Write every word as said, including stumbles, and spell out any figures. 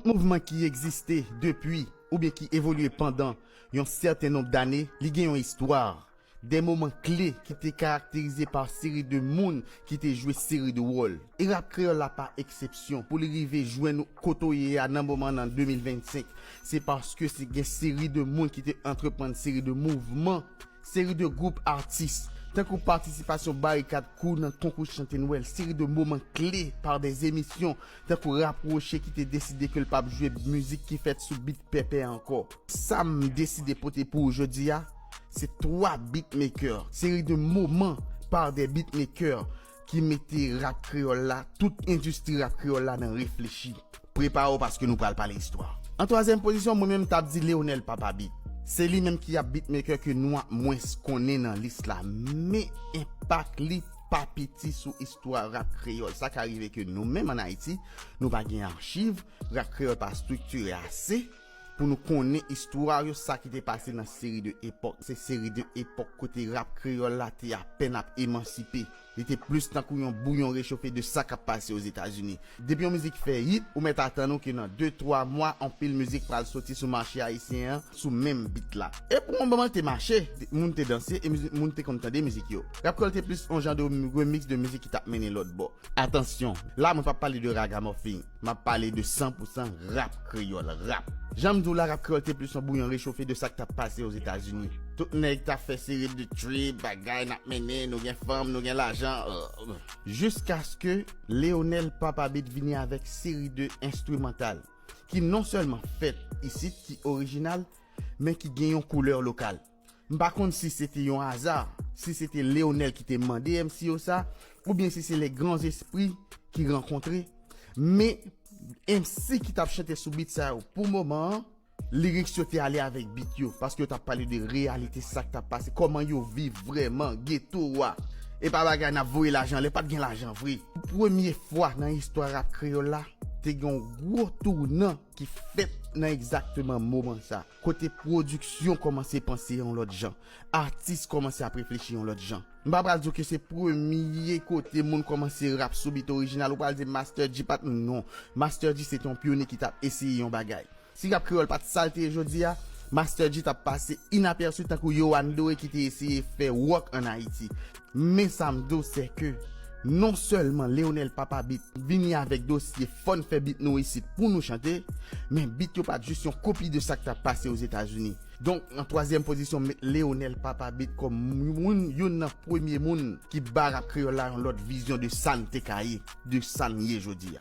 Mouvman ki egziste depi oubyen ki evolye pandan yon sèten nonb dane, li gen yon istwa, de moman kle ki te karakterize pa seri de moun ki te jwe seri de wòl. E rap kreyòl la pa eksepsyon pou li rive jwenn kote w ye a nan moman nan de mil vennsenk. Se paske se gen seri de moun ki te antreprann seri de mouvman, seri de gwoup atis, tankou patisipasyon Barikad Crew nan konkou chante Nwèl, seri de moman kle pa de emisyon, tankou Rap Rocher ki te deside ke l p ap jwe mizik ki fèt sou bit pèpè ankò. Sa m deside pote pou ou jodi a, se twa beatmaker, seri de moman pa de beatmaker ki mete rap kreyòl la, tout endistri rap kreyòl la nan reflechi. Prepare w paske nou pral pale istwa. An twazyèm pozisyon, mwen menm t ap di Leonel Papa Beat. Se li menm ki ap beatmaker ke nou ap mwens konnen nan lis la. Men enpak li pa piti sou istwa rap kreyòl. Sa ka rive ke nou menm ann Ayiti, nou pa gen achiv, rap kreyòl pa estriktire ase pou nou konnen istwa yo, sa ki te pase nan seri de epòk. Se seri de epòk kote rap kreyòl la te apèn ap emansipe. Li te plis tankou yon bouyon rechofe de sa k ap pase Ozetazini. Depi yon mizik fè hit, ou mèt atann ou ke nan de twa mwa, anpil mizik pral soti sou mache ayisyen an sou menm bit la. E pou yon moman te mache, moun te danse e mizik, moun te konn tande mizik yo. Rap kreyòl te plis yon jan de remix de mizik ki t ap mennen lòt bò. Atansyon, la mwen p ap pale de ragamuffin, m ap pale de san pou san rap kreyòl, rap. Jan m di w la, rap kreyòl te plis yon bouyon rechofe de sa k t ap pase Ozetazini. Tout nèg t ap fè seri de trip, bagay, n ap mennen, nou gen fanm, nou gen lajan. euh. Jiskaske Leonel Papa Beat vini avèk seri de enstrimantal ki non sèlman fèt isit, ki orijinal, men ki gen yon koulè lokal. M pa konn si se te yon aza, si se te Leonel ki te mande M C yo sa, oubyen si se les grands esprits ki rankontre. Men M C ki t ap chante sou bit sa yo pou moman an, lyrics yo te ale avèk bit yo, paske yo t ap pale de reyalite sa k t ap pase, kòman yo viv vrèman, geto a. E pa bagay n ap voye lajan anlè, pa t gen lajan vre. Pou premye fwa nan istwa rap kreyòl la, te gen yon gwo tounan ki fèt nan egzakteman moman sa, kote pwodiksyon kòmanse panse yon lòt jan, atis kòmanse ap reflechi yon lòt jan. M pa pral di w ke se premye kote moun kòmanse rap sou bit orijinal, ou pral di Master G pa t, non. Master G se te yon pyonye ki t ap eseye yon bagay. Si rap kreyòl pa t sa l te ye jodi a, Master G t ap pase inapèsi tankou Yohan Doré ki te eseye fè wòk ann Ayiti. Men sa m di w, se ke non sèlman Leonel Papa Beat vini avèk dosye fò n fè bit nou isit pou nou chante, men bit yo pa t jis yon kopi de sa k t ap pase Ozetazini. Donk, an twazyèm pozisyon, m met Leonel Papa Beat kòm moun, youn nan premye moun ki ba rap kreyòl la yon lòt vizyon de sa n te ka ye, de sa n ye jodi a.